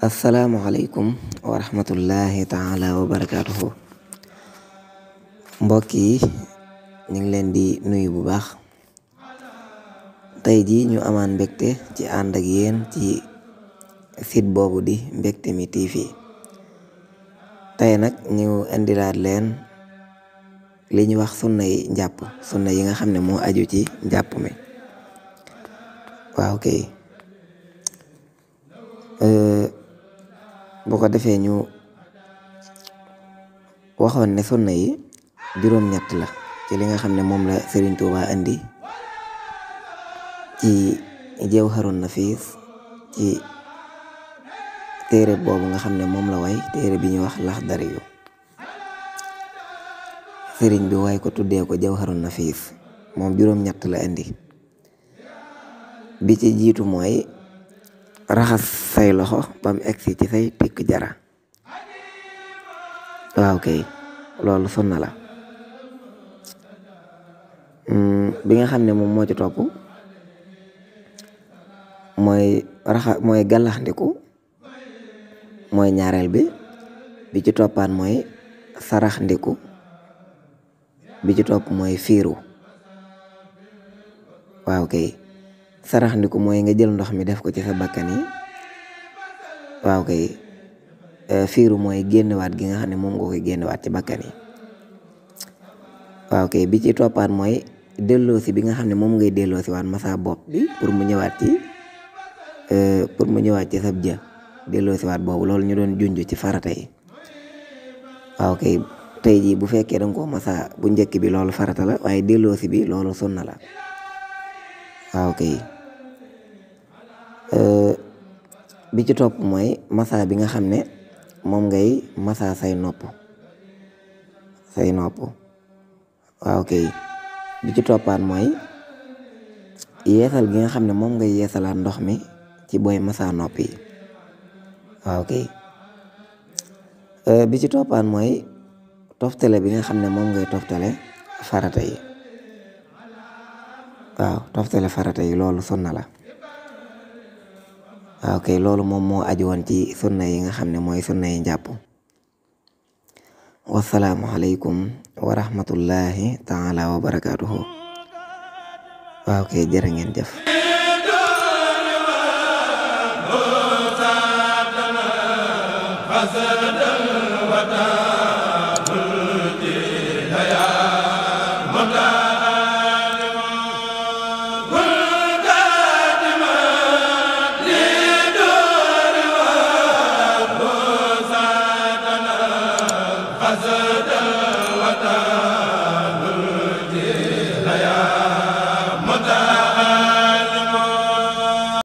Assalamualaikum warahmatullahi taala wabarakatuh. Mbokk yi ñu ngi leen di nuyu bu baax. Tey ji ñu amaan mbégte ci ànd ak yéen ci site boobu di Mbectemi TV. Tey nag ñu indilaat leen li ñu wax sunna yi njàpp, sunna yi nga xam ne moo aju ci njàpp mi. waaw kay bu ko defee ñu waxoon ne sunna yi juróom-ñett la ci li nga xam ne moom la Serigne Touba indi ci Jawharun Nafis ci téere boobu nga xam ne moom la way téere bi ñuy wax Laxdari yu Serigne bi way ko tuddee ko Jawharun Nafis. moom juróom-ñett la indi. bi ci jiitu mooy raxas say loxo bam egsi ci say tikk jara. waaw kay loolu sunna la. bi nga xam ne moom moo ci topp mooy gàllaxndiku mooy ñaareel bi ci toppaan mooy saraxndiku, bi ci topp mooy fiiru. waaw kay saraxndiku mooy nga jël ndox mi def ko ci sa bakkan yi. waaw kay fiiru mooy génnewaat gi nga xam ne moom nga koy génnewaat ci bakkan yi. waaw kay bi ci toppaan mooy delloosi bi nga xam ne moom ngay delloosi waat masa bopp bi pour mu ñëwaat ci sab jë delloosi waat boobu loolu ñu doon junj ci farata yi. waaw kay tey jii bu fekkee danga ko masa bu njëkk bi loolu farata la, waaye delloosi bi loolu sunna la. waaw kay bi ci topp mooy masa bi nga xam ne moom ngay masa say nopp. waaw kay bi ci toppaan mooy yeesal gi nga xam ne moom ngay yeesalaat ndox mi ci booy masa nopp yi. waaw kay bi ci toppaan mooy toftale bi nga xam ne moom ngay toftale farata yi. waaw toftale farata yi loolu sunna la. waaw kay loolu moom moo aju woon ci sunna yi nga xam ne mooy sunna yi njàpp. wasalaamu aleykum wa rahmatullahi taala wa barakaatuhu. waaw kay jërë ngeen jëf. Azada wa